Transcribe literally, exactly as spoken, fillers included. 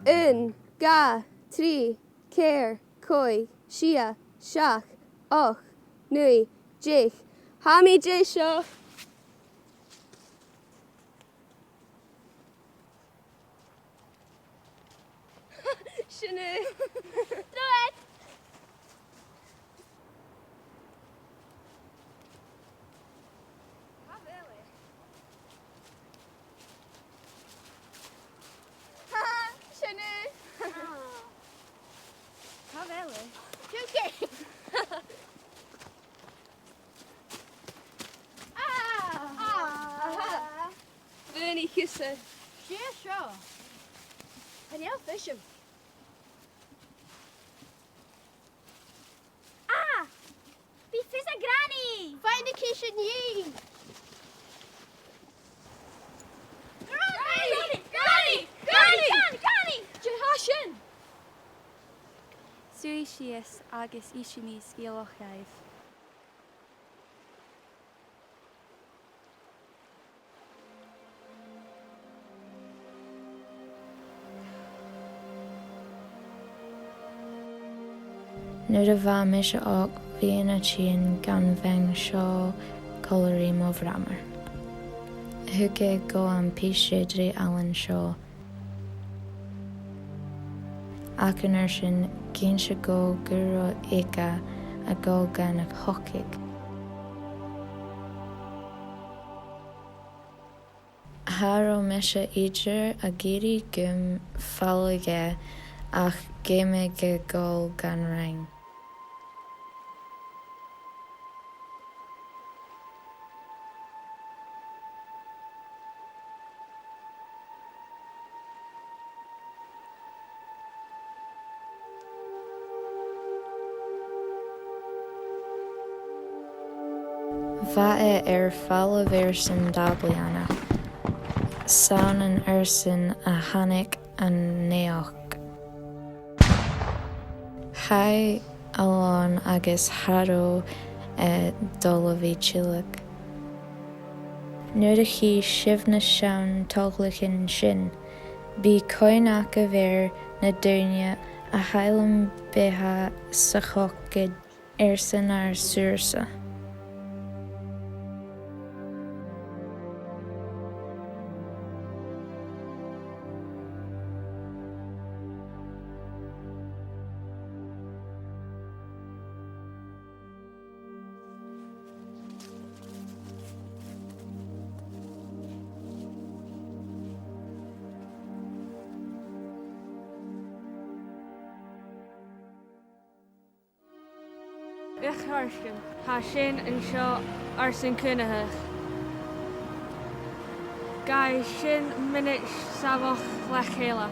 Aon, dhà, trì, ceithir, còig, sia, seachd, ochd, naoi, deich. Tha mi deiseil. Sin e. Trobhad. Càit a bheil e? Ha, sin e. Càit a bheil e? Cùisean. Ah! Ah! Aha! Bhuannaich thusa. Dè seo? Chan eil fhios agam. Ah! Bidh fios aig Granny! Faighnich i sin dhi! Granny! Granny! Granny! Granny! Granny! Dè tha sin? Suidhibh sìos agus innsidh mi sgeulachd dhuibh. Nuair a bha mise ochd, bha mi a' tighinn dhan bhean seo còmhla ri mo bhràthair. Thug e dhomh am pìos seòrsa de dh'fhallain seo. Ach an uair sin, dh'inns e dhomh gun robh aige a dhol dhan a' chogadh. Cha robh mise idir ag iarraidh gum falbhadh e, ach dh'fheumadh e dhol dhan Fhraing. Bha e air falbh airson dà bhliadhna, 's ann airson sin a thàinig an naidheachd. Chaidh a làmhan agus cha robh e a' dol a bhith a' tilleadh. Nuair a chì sibh na seann togaichean sin, bidh cuimhne agaibh air na daoine a thàinig beò sa chogadh airson ar saorsa. A chàirdean, tha sinn an seo airson cuimhneachadh. Gabhaidh sinn mionaid sàmhach le chèile.